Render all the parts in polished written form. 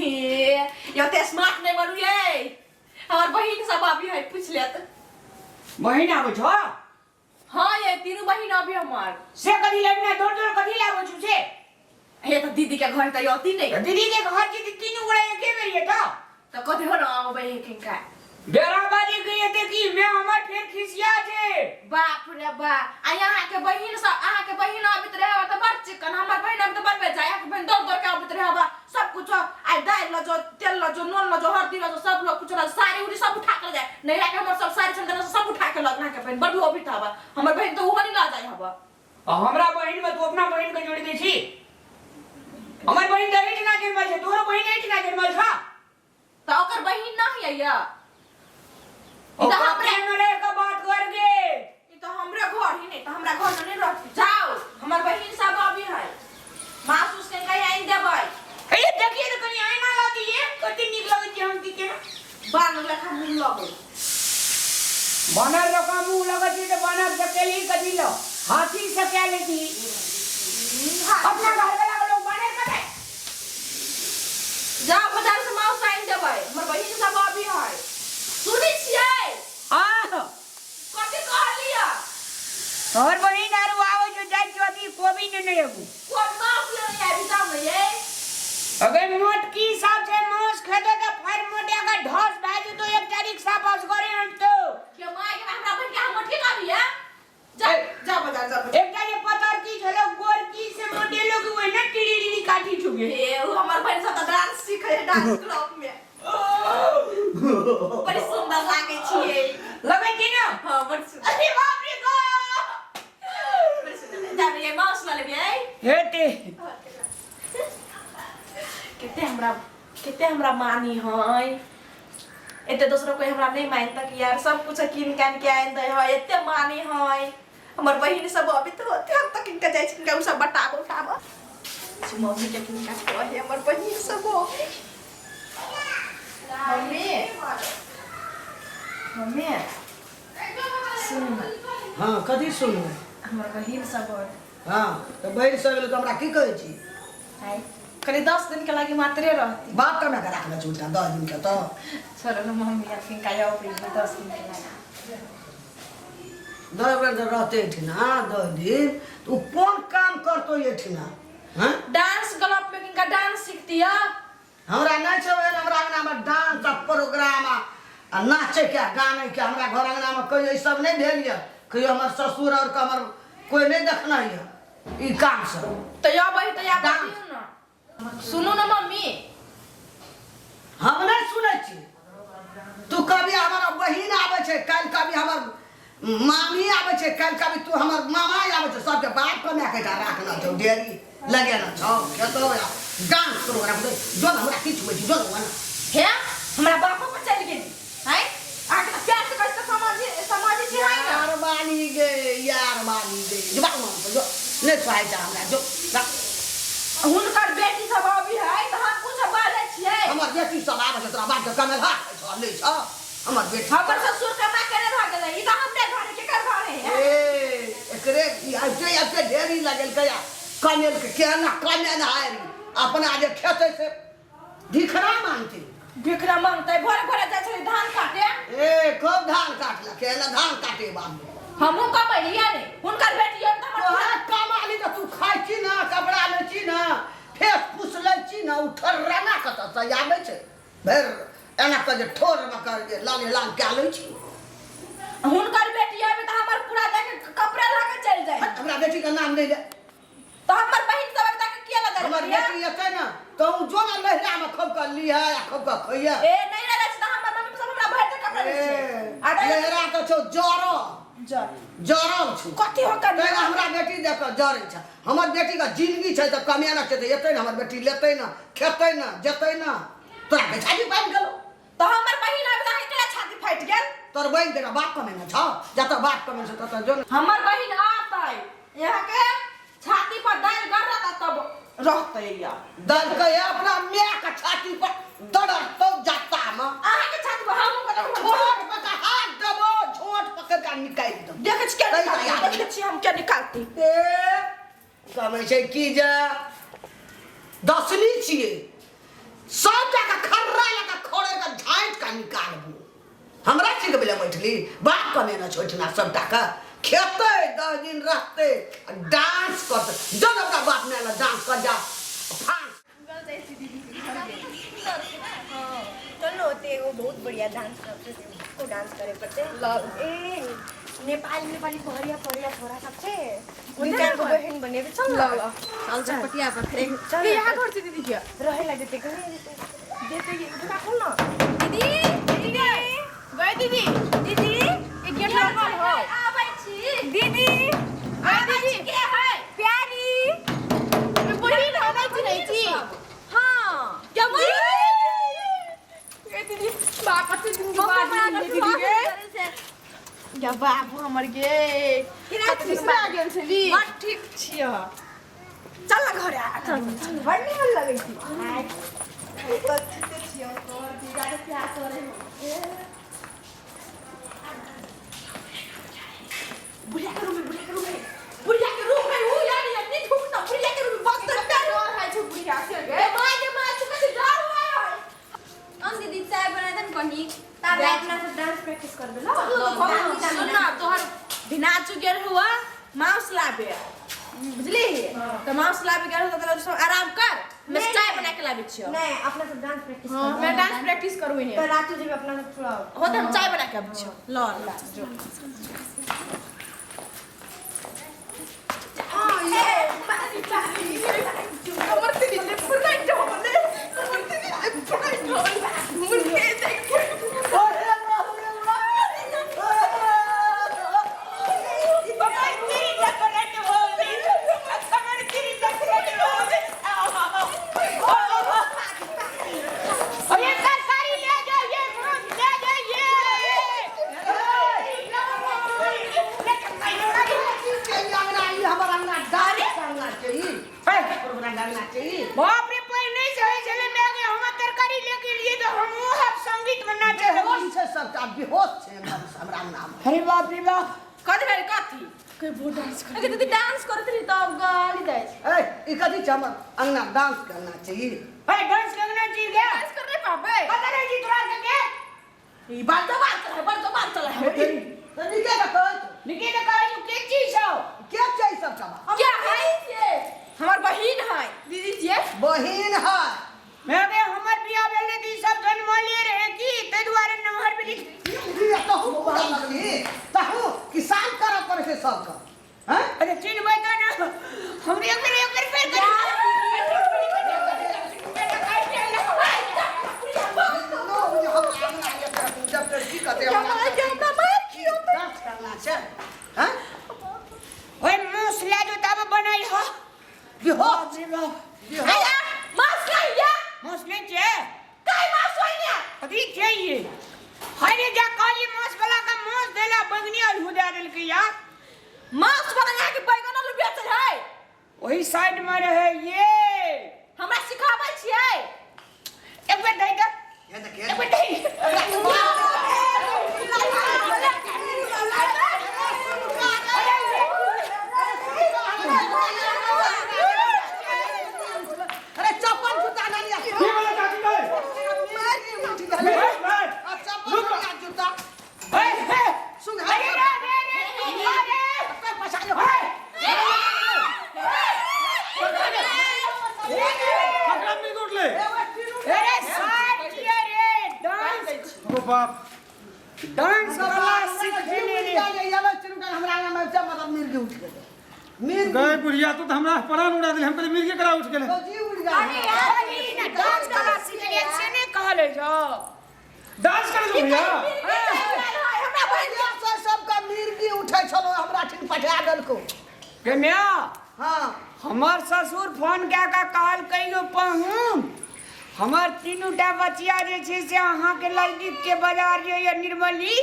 हे यो ते स्मार्ट नहीं बनू ये हमर बहिन सब अभी है पूछ लेत। बहिन आबै छौ? हाँ ये तीनू बहिन अभी हमर। से कथी लड़ना दौड़ दौड़ कथी लाबै छु से? हे तो दीदी के घर त यती नहीं। तऽ दीदी के घर छी तऽ तीनू गोरा एके बेर ये तऽ। तो कथी हो ना आबै किनका? बेराबारी के एते की मैं हमर फेर खिसिया छै। बाप रे बा, आ यहाँ के बहिन सब, अहाँ के बहिन आबित रहे त बड़ चिकन, हमर बहिन आबित बड़ बेजाय। अहाँ के बहिन दौड़ दौड़ के आबित रहे सब कुछ, आ दालि ल जो, तेल ल जो, नून ल जो, हल्दी ल जो, सब लोग कुछ ल, साड़ी उड़ी सब उठा के ल जाए। नैहरा के हमर सब साड़ी छन सब उठा के लग। अहाँ के बहिन बड़ लोभित हवा, हमर बहिन तो उहो नहीं ल जाय हवा। आ हमरा बहिन में तू अपना बहिन के जोड़ दै छी। हमर बहिन तऽ एहिठिना जन्मल छै, तोरो बहिन एहिठिना जन्मल छ? त ओकर बहिन ना है या ई त ओकर हमरे प्रेम रह के बात कर गे। ई त हमरे घर ही नहीं त हमरा घर में नहीं रहती। जाओ, हमर बहिन सब अभी है, मासूस के कहीं आइन देबै। ए देखिए तऽ कनि आईना ला दिए, कते नीक लगै छै हम की केना। बानर लेखा मुँह लगै। बानर जकाँ मुँह लगै छै तऽ बानर से केली कथी लो, हाथी से कए लेती। अपना घर वाला के लोग बानर कते। जाओ बाजार से मांस आनि देबै, हमर बहिन सब अभी है। सुनै छियै? हाँ। कथी कहलियै? तोहर बहिन आरू आबै छौ, जाइ छौ अथी कोबी नेने एबू। कोन मांस लेने आबि जाउ ने यै? अगर मोटकी सब छै मांस खेतो तऽ फर मोटा के ढस भए जेतो, एकटा रिक्शा बस घरे हटतो। के माय के, हमरा बहिन के अहाँ मोटकी कहलियै? जा जा बाजार जा बाजार। एकटा जे पतरकी छलो गोरकी से मोटेलो के ओहिना टिड़ी टिड़ी काठी छुगे। हे उ हमर बहिन सब तऽ डांस सीखे है डांस क्लब में। बड़ी सुंदर लागै छियै। लगै छै ने? हाँ, बड़ी सुंदर। अरे बाप रे बाप, बड़ी सुंदर। जा रे मांस ल लेबियै। हेते। कते हमरा, कते हमरा मानी है एते, दोसरो कोई हमरा नहीं मानतक यार। सब कुछ कीन कान के आनि दै है, एते मानी है। हमर बहिन सब अभी तो होते, हम तक किनका जाइ छी, किनका उ सब बटाबो उठाबो से मम्मी के किनका कहे हमर बहिन सब अभी। मम्मी, मम्मी, सुन ना। हाँ, कथी सुनू? हमर बहिन सब अभी। हाँ तऽ बहिन सब एलै तऽ हमरा की कहै छी? आइ कनि 10 दिन के लागी मात्रे रहती। बाप कमा के राखने छै उल्टा 10 दिन के तऽ। छोड़ो ना मम्मी, अखन का अबै 10 दिन के लागी। 10 दिन तऽ रहते एहिठिना 10 दिन तऽ ओ कोन काम करतौ एहिठिना? हँ, डांस क्लब में किनका डांस सीखती है। हमरा नहि छै ओहन। हमरा अंगनामे डांस आ प्रोग्राम आ नाचैके आ गानैके हमरा घर अंगनामे कहियो ई सब नहि भेल यऽ। कहियो हमर ससुर आओर हमर कोइ नहि देखने यऽ ई काम सब। तऽ अबै तऽ आबै डांस। दियौ ना। सुनू ना मम्मी। हम नहि सुनै छी। तू कभी हमर बहिन आबै छै, काल्हि कभी हमर मामी आबै छै, काल्हि कभी तू हमर मामा आबै छै। सबके बाप कमा के राखने छौ, डेरी लगेने छौ, खेतो डांस प्रोग्राम जो ने हमरा किछु होइ छै जो ने। हे, हमरा बापो पर चलि गेली हैं। अहाँके तऽ प्यार से कहै छी तऽ समझ समझै छी है ना? यार बानी गे, यार बानी गे, जो बाप जो नहि सुहाइ छै हमरा, जो जा। हुनकर बेटी सब अभी है तऽ हम कुछ बाजै छियै? हमर बेटी सब आबै छै, तोरा बाप के कमेलहा खाइ छौ, नहि छौ हमर बेटी। हमर ससुर कमा के नहि रह गेलै? ई तऽ हमरे घर है, केकर घर है? ए, एकरे ई आबिते आबिते ढेरी लगेलकै आ कमेलकै केना कमेना है। अपना जे खेतै से भिखरा मांगतै। भिखरा मांगतै? भोरे भोरे जाइ छलै धान काटे। ए, कब धान काटलक? एना धान काटे बाप। हमहूँ कमैलियै ने, हुनकर बेटी तऽ हमर। तोहरा कमाली तऽ तू खाइ छी ना, कपड़ा लै छी ना, फेस फूस लै छी ना, ओ ठर्राना कतऽसँ आबै छै? भरि एना कऽ जे ठोरमे कर जे लाले लाल कए लै छी। हुनकर बेटी आबे तऽ हमर पूरा देख के कपड़ा लऽ के चलि जाय। हट, हमरा बेटीके नाम नहि ले। तऽ हमर बहिन सब आबे तऽ किया लऽ हमर जाय? बेटी एतै ने तऽ ओ जो ने नैहरामे खूब कऽ लिहै आ खूब कऽ खइहे। ए, नहि रहै छै तऽ हमर मम्मी सब हमरा भरि के कपड़ा दै छै। आ नहि नैहरा तऽ छौ जरल। जर जरल छौ। कथी हो कर तैं हमरा बेटी देख कऽ जरै छै। हमर बेटीके जिंदगी छै तऽ कमेना छै तऽ एतै ने हमर बेटी, लेतै ने, खेतै ने, जेतै ने। तोरा के छाती फाटि गेलौ? तऽ हमर बहिन आबे तऽ अहाँके छाती फाटि गेल? तोर बहिन के बाप कमेने छौ? जतऽ बाप कमेने छौ ततऽ जो ने। हमर बहिन आतै, यहाँ के छाती पर दालि गड़त तब रहतै या। दालि के अपना माय के छाती पर दड़तौ जाता में। अहाँ के छाती पर हमहूँ कतौ झोट पकड़ हाथ देबो, झोट पकड़ के निकालि देबो। देखै छी के तै निकालती, याद देखै छी हम के निकालती। ए, कमै छै की जे दसनी छियै। सब टाका खर्रा लगा खोड़े का झाँट का निकालबू हमरा सिखबै लए बैठली बाप कमेना छोटना सब टाका खेतै 10 दिन रहतै आ डांस करतै जब अपना बाप ने डांस कर जा फांस। चल न होते वो बहुत बढ़िया डांस करते थे, उसको डांस करे पड़ते। ए नेपाली नेपाली पहरिया पहरिया छोरा सब छे, दुई चार गो बहन बनेबे, चल न। ल चल चटपटिया पर फेर। चल। ए, यहाँ घर छ दीदी के? रहेला देते कि नहीं देते? देते कि ढोका खोल न। दीदी, दीदी गए, दीदी, दीदी। एक गेट लागल हो। आबै छी। दीदी। आ दीदी। के है? प्यारी। बहिन हो, नहीं चिन्है छी? हाँ। क्या बोल ए दीदी, बाप, कते दिन के बाद मिलली दीदी गे। या बाबू हमर गे, केना? कति बिसरा गेल छली। बड़ ठीक छिय। चल न घरे आ, चल चल, बड़ निमन लगै छी। तऽ ठीके छियौ, तोहर जीजा के प्यार करे हो। बुढ़िया के रूम में, बुढ़िया के रूम में, बुढ़िया के रूम में ऊ यार इतनी धूप ना, बुढ़िया के रूम में बहुत डर है छै बुढ़िया से गे। माय गे my, तू कैसे डर हुआ है? हम दीदी चाय बना दन कनी ताबे अपना सब डांस प्रैक्टिस करबे ल। सुन ना, तोहर भिनाचु गेल हुआ मांस लाबे, बुझली? तऽ मांस लाबे गेल हुआ तऽ सब आराम कर, मैं चाय बना के लाबे छियौ। नहीं, अपना सब डांस प्रैक्टिस हां, मैं डांस प्रैक्टिस करू इने। तो रातु जेबे अपना सब थोड़ा। हो तऽ हम चाय बना के आबै छियौ। ल ल जो। हां ये। हमर दीदी ले पुरा डोले, हमर दीदी ले पुरा डोले मुझे देख। अरे बाप रे बाप! बाबा, तेरी डेकोरेट हो गई, हमर तेरी डेकोरेट हो गई। अरे तरकारी ले जाइए, मांस ले जाइए। हमर अंगना डांस करना चाहिए, करना चाहिए। बाप रे, पहिने से होइ छलै माय, हम तरकारी लेके लिए तो हम अब संगीत में नाचे। बेहोश छै सबटा, बेहोश छै एकदम से हमरा अंगना में। अरे बाप रे बाप! कथी भेल? कथी कोई बहुत डांस कर? दीदी डांस करत रही तब गाली दै। ए, ई कथी छै? हमर अंगना में डांस करना चाहिए। अरे डांस करना चाहिए क्या? डांस कर रहे पापे। पता नहीं जी तोरा के। ई बात तो बात है, बड़ तो बात चला है। तऽ नीके के कहै छौ। निके के कहै छौ, के चीज छौ? के छै ई सबटा बात? क्या है ये? हमर बहिन है दीदी जी। बहिन है। मैं बे, हमर बियाह भेल दी सब जन्मले रहे की, तै दुआरे नमहर भेली। ई तहु बोला लगली, तहु किसान करऽ पड़ै छै सबके हैं। अरे चिन्हबै तऽ ना हमरे, एक बेर, एक बेर फेर करी। नो, हम अंगना ये तरफ जब तक की कहते क्या हमरा मार के हमरा मार कियो? डांस करना छै हैं। ओए मूस ले जो तब बनाई हो। बेहोश। बाप रे बाप! बेहोश। आया मांस लाइया। मूस नहीं छे। काय मांस होइया? कथी छै ये? हाय रे, जा काली मांस वाला का मांस देला, बैगनी आलू दे देलकै यार। मांस वाला यहाँ के बैगन आलू बेचै है? वही साइड में रहे ये। हमरा सिखाबै छियै? एक बेर दही दे। ये देखिए। एक बेर दही। अरे चप्पल जूता ना लिया। की बोले चाची के? मार के उठ गेलै। बैठ बैठ। आ चप्पल लिया, जूता। हे हे। सुन। अरे रे रे रे अरे। पैसा लो। ककरा मिल उठले? अरे साइड किया रे डांस। ओ बाप! डांस क्लास सीखने रे। हमरा में मतलब मिर्गी उठ गेलै, मिर्गी। गए बुढ़िया, तू तऽ हमरा प्राण उड़ा देली। हम कहली मिर्गी करा उठ गेलै। तो जी उड़ गेलै। अरे यार, ई ना डांस क्लास सीखने से नहीं कहले जो। डांस करे जो भैया। हमरा बहिन बढ़िया से सबका मिर्गी उठै छलो, हमरा ठिन पठा देलको। के म्या। हाँ। हमर ससुर फोन कए कऽ कहल कहियो पहुँ, हमर तीनू टा बचिया जे छै से अहाँके नजदीकके बाजार जे यऽ निर्मली,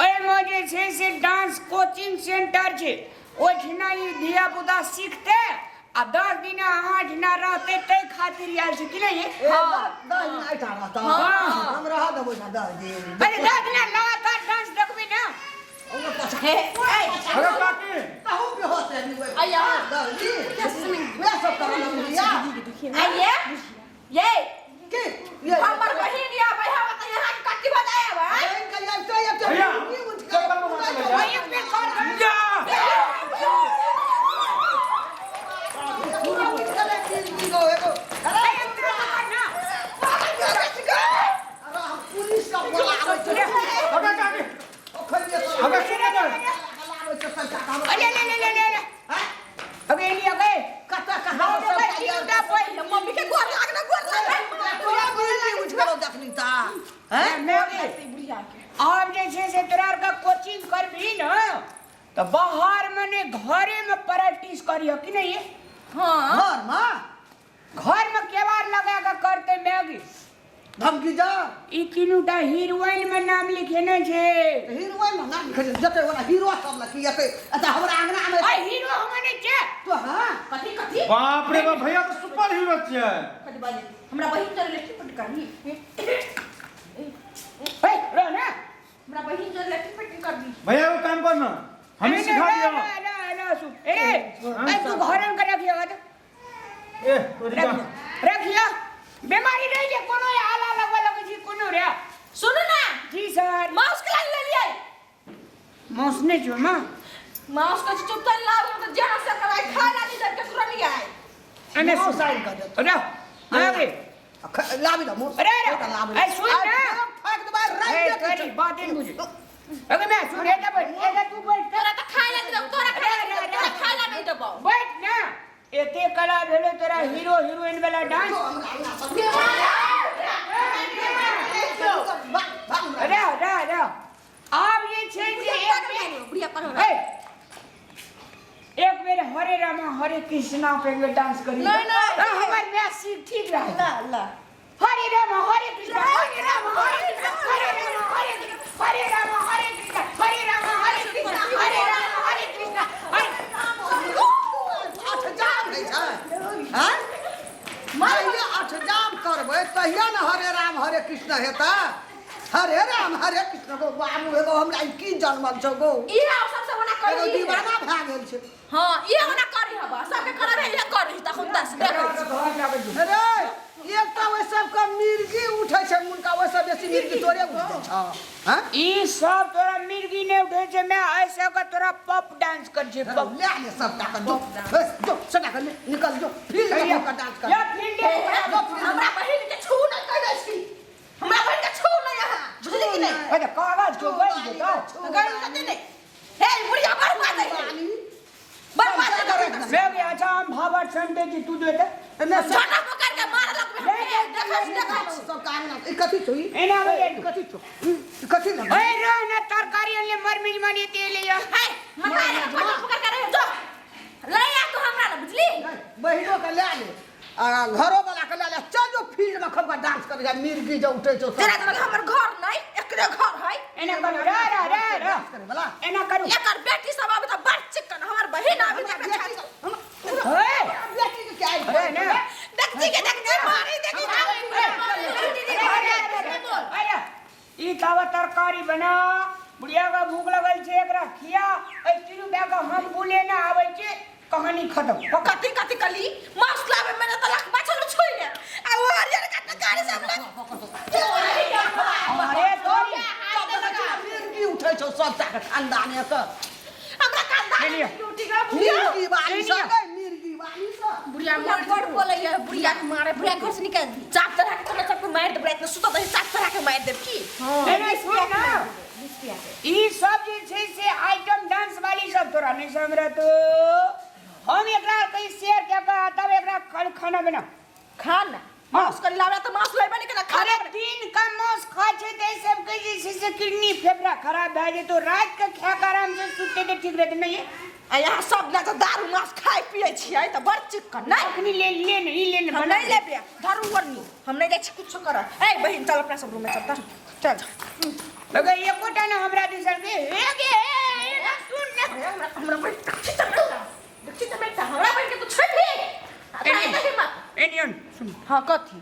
ओहिमे जे छै से डांस कोचिंग सेंटर छै, ओहिठिना ई धिया पुता सीखतै आ 10 दिन अहाँ ठिना रहतै, ताहि खातिर आयल छै कि नहि? ए, 10 दिन एहिठाम रहता? हाँ। हम रह देबो ना 10 दिन। अरे 10 दिन लगातार डांस देखबै ने। ओमे पछा अरे काकी। तहु बेहोश रहली ओहि। आया। 10 दिन वएह सब करऽ लगलिया। आइए ये। की ये हमर बहिन या बहिन त यहाँ के कथी बजाए बा बहिन के आबिते आबिते भैया, मिर्गी उठ के चप्पल में मार लगा। एक बेर कर या पूरा उठ के मिर्गी गो एगो। अरे अरे हम पुलिस सब बोलाबै छै। हगा काकी ओखरिये सब हगा सुन ना बोलाबै छै सबटा काम। अरे ले ले ले ले ले अबे एनी अबे कतऽ कहाँ बाप रे तीनटा बहिन मम्मी के गोर लागना गोर लागना। तोरा मिर्गी उठ गेलौ देखनी ता हैं। मैं आब जे छै से तोरा आर के कोचिंग करबही न तऽ बाहर मे ने घरे मे प्रैक्टिस करिह कि नहीं? हां घर मे घर मे केबाड़ लगा के करते मैगी धमकी जा। ई तीनूटा हीरोइन मे नाम लिखेने छै। हीरोइन मे नाम लिखे जते ओना हीरो सब लखी जते अच्छा हमरा अंगना मे आ हीरो हम नहि छै तो हां कथी कथी बाप रे बाप भैया तो सुपर हीरो छियै। कथी बाजे हमरा बहिन जरे लेट्रिन पट करनी। ए रह ना हमरा बहिन जरे लेट्रिन पट कर दी। भैया एगो काम कर ना हमें सिखा दिया। ना ना ना सुन ए ए तू घर में रखियो तो ए तोरी जा रखियो बीमारी नहीं जे कोनो आला लगवा लगे छी कोनो रे। सुनू ना जी सर। माउस के ले लियै। माउस नहीं छो मां। माउस के चुप त लाग त जहाँ से कराई खा ला दी के तुरंत नहीं आए। अने माउस आइन कर देत। अरे हां रे लाबी द माउस। अरे अरे ए सुन ना फेंक देबै राइ ए तोरी बात नहीं बुझे। अगे मैं सुन ए बैठ ए तू बैठ तोरा त खाय ला देबो तोरा खाय ला देबो तोरा खाय ला नहीं देबो बैठ ना। एते कला भेलो तोरा हीरो हीरोइन वाला डांस। अरे अरे अरे आब जे छै जे बुढ़िया पर एक बेर हरे रामा हरे कृष्णा पे एक बेर डांस करी। नहीं नहीं हमर मैसी ठीक रहा ला ला हरे रामा हरे कृष्णा हरे रामा हरे कृष्णा हरे रामा हरे कृष्णा हरे रामा हरे कृष्णा हरे रामा हरे कृष्णा हरे रामा हरे कृष्णा हरे आठ जाम होइ छै हैं माइये आठ जाम करबै तहिया ने हरे राम हरे कृष्ण हेतै। हरे राम हरे कृष्ण गो बाबू एगो हमरा ई की जनमल छौ गो इहे सबसे ओना एगो करी दीवाना भए गेल छै। हां इहे ओना करी हबा सबके करबे इहे करी तखन दस देखै अरे एकटा ओहि सबके मिर्गी उठै छै मुनका ओहि सब बेसी मिर्गी तोरे उठै छौ हैं। ई सब तोरा मिर्गी नहीं उठै छै मैं ऐसे के तोरा पॉप डांस कर छै पॉप ले ले सबटा के जो जो सबटा के निकल जो फील्ड में के डांस कर या फील्ड में हमरा बहिन के छू नहीं करै छी हमरा बहिन के छू नहीं यहाँ बुझली कि नहीं? अरे कागज जो बन जेतो गई कते नहीं हे बुढ़िया बर्बाद है बर्बाद करे मैं भी अच्छा हम भावर संडे जी तू दे दे ने झटा पकड़ के मार लग देखै देखै सब काम ना ई कथी छौ ई एना बजे कथी छौ ई कथी ना ए रे ना तरकारी ले मर मिल मानी तेल या हे मतारे के पटक पकड़ के रहे जो ले आ तू हमरा ना बुझली। बहिनो के ले ले आ घरो वाला के ले ले चल जो फील्ड में खूब डांस करे जा मिर्गी जो उठै छौ तेरा तो हमर घर नहीं एकरे घर है एना करू रे रे रे रे डांस करे वाला एना करू एकर बेटी सब आबे त बड़ चिकन हमर बहिन आबे त हे बेटी के क्या अरे ना देखती के देखती मारी देखी अरे ई तावा तरकारी बना बुढ़िया का भूख लगल छै एकरा खिया ए तीनू बे के हम बोले ना आबै छै कहानी खत्म। कथी कथी कली मांस लावे मैंने तो लाख बाछल छुई ले आ वो हरियर का तरकारी सब लग अरे तोरी मिर्गी उठै छौ सबटा के खानदाने के हमरा खानदान ले लियो। ड्यूटी का मिर्गी वाली सब मिर्गी वाली सब बुढ़िया मार बड़ बोलैया बुढ़िया के मारे बुढ़िया घर से निकाल दी चाप तरह के तोरा सबके मार दे बुढ़िया सुतत रही चाप तरह के मार देब की। एने सुन ना ई सब जे छै से आइटम डांस वाली सब तोरा नहीं समझ तो हम एकरा कहीं शेयर के के तब एकरा कल खाना बना खाना मांस कर लावे त मांस लेबे नहीं केना अरे खाना दिन का मांस खा छै त ई सब के जे छै से किडनी फेफड़ा खराब भए जेतो रात के खा के आराम से सुते के ठीक रहते नहीं आ यहाँ सब ना त दारू मांस खाय पिए छियै त बड़ चिकन नहीं अखनी ले ले न ई ले न हम नहीं लेबे धरू वरनी हम नहीं जाइ छी कुछ कर। ए बहिन चल अपना सब रूम में चल चल अगर एकोटा ना हमरा दिसन के हे गे हे सुन ना हमरा हमरा बहिन देखी त बेटा देखी त बेटा हमरा बहिन के तू छेबी एनी एनी सुन। हां कथी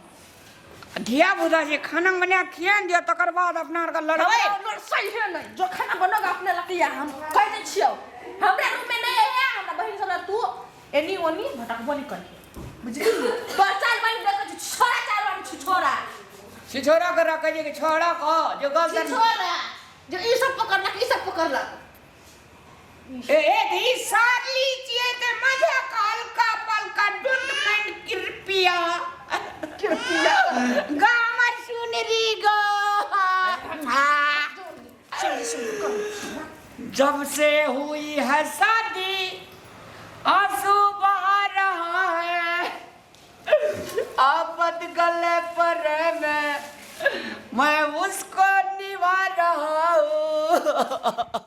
धिया पुता जे खाना बना खियान दियो तकर बाद अपना आर के लड़बै। हमरा सही है नहीं जो खाना बनोगा अपने लकिया हम कह दे छियो हमरा रूम में नहीं है हमरा बहिन सब तू एनी ओनी भटकबो नहीं करी बुझली तोर चाल बहिन देख छोरा चाल बहिन छोरा छिछोरा के रखे छै कि छोड़ा के जे गलत छिछोरा जो ई सब पकड़लक ई सब पकड़लक। ए ए तऽ ई सारली छियै तऽ मजा के हल्का पल्का don't mind कृपया कृपया गा हमर सुनरी गो। जब से हुई है शादी आंसू बहा रहा है, आफत गले पर मैं उसको निभा रहा हूँ।